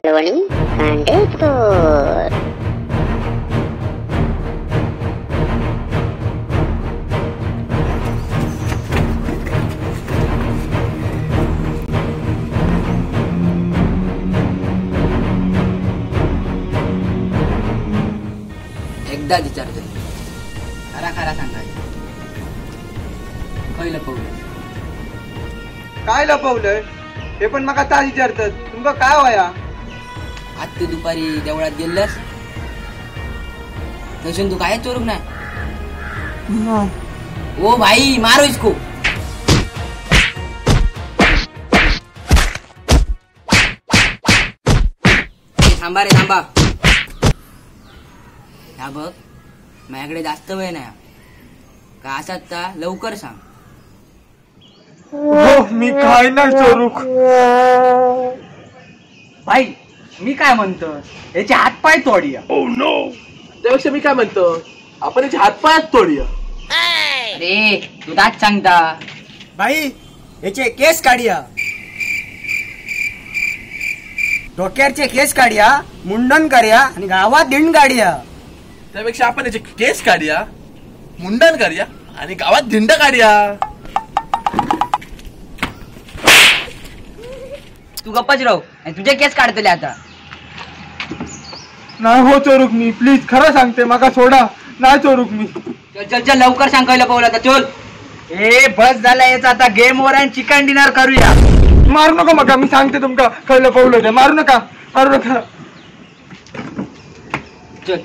मालवणी खांडेकर. एकदा विचारतो, खरा खरा सांगायचं, खंय लपवलं? काय लपवलंय हे पण माका तास विचारतात. तुमका काय वया? आज तू दुपारी देवळात गेलस तसून तू काय चोरूक नाही? ओ भाई मारो इसको. थांबा रे थांबा. हा बघ माझ्याकडे जास्त वेळ नाही, का असाच ता लवकर सांग. हो मी काय नाही चोरूक. भाई मी काय म्हणतो, याचे हातपाय तोडूया. Oh no. त्यापेक्षा मी काय म्हणतो, आपण याचे हातपायच तोडूया. अरे तू दात सांगता. भाई याचे केस काढूया, डोक्याचे केस काढूया, मुंडन करूया आणि गावात दिंड काढूया. त्यापेक्षा आपण याचे केस काढूया, मुंडन करूया आणि गावात धिंड काढूया. तू गप्पाच राहू आणि तुझे केस काढतले आता. नाही हो चोरूक मी, प्लीज खरं सांगते, माका सोडा, नाही चोरूक मी. चल चल चल लवकर सांगायला पावला आता, चल. ए बस झाला याचा, आता गेम ओव्हर आणि चिकन डिनर करूया. मारू नका माका, मी सांगते तुमका खंय लपवलं ते. मारू नका, मारू नका. चल.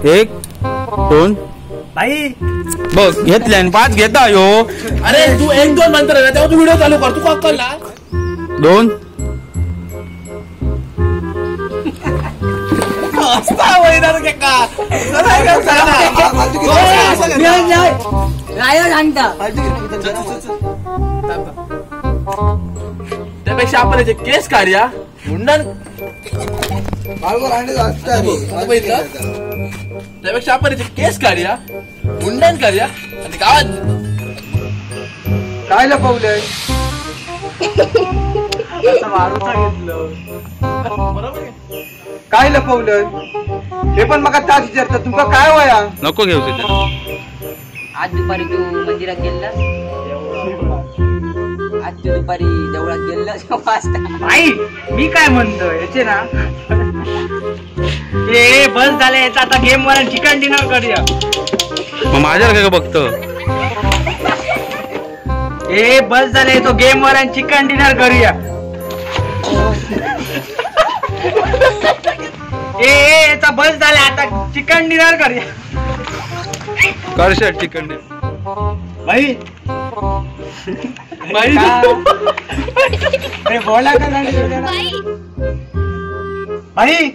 एक दोन भाई बघ घेतले आणि 5 घेता यो. अरे तू 1 2 म्हणतो ना तेव्हा तू व्हिडिओ चालू कर. तू कॉल 2 त्यापेक्षा आपण याचे केस काढूया, मुंडन. त्यापेक्षा आपण याचे केस काढूया, मुंडन करूया आणि गावात. काय लपवलंय? काय लपवलंय हे पण माका तास विचारतात. तुमका काय वया? नको घेऊ तिथे. आज दुपारी तू मंदिरात गेललास? आज तू दुपारी देवळात गेललास? भाई मी काय म्हणतो याचे ना, ए बस झालं याचा, आता गेम वर चिकन डिनर करूया. मग माझ्यावर काय बघतो? ए बस झालं, तो गेम वर आणि चिकन डिनर करूया. ए याचा बस झाला, आता चिकन डिनर करूया. कर शर्ट चिकन डिनर. भाई भाई अरे बोला का नाही भाई?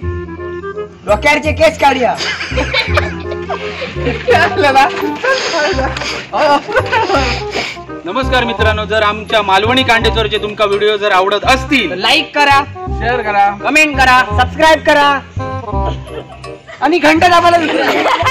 डोक्यावरचे केस काढूया. नमस्कार मित्रांनो, जर आमच्या मालवणी कांडेचोरचे तुमका व्हिडिओ जर आवडत असतील लाईक करा, शेअर करा, कमेंट करा, सबस्क्राईब करा आणि घंटा दाबायला विसरू नका.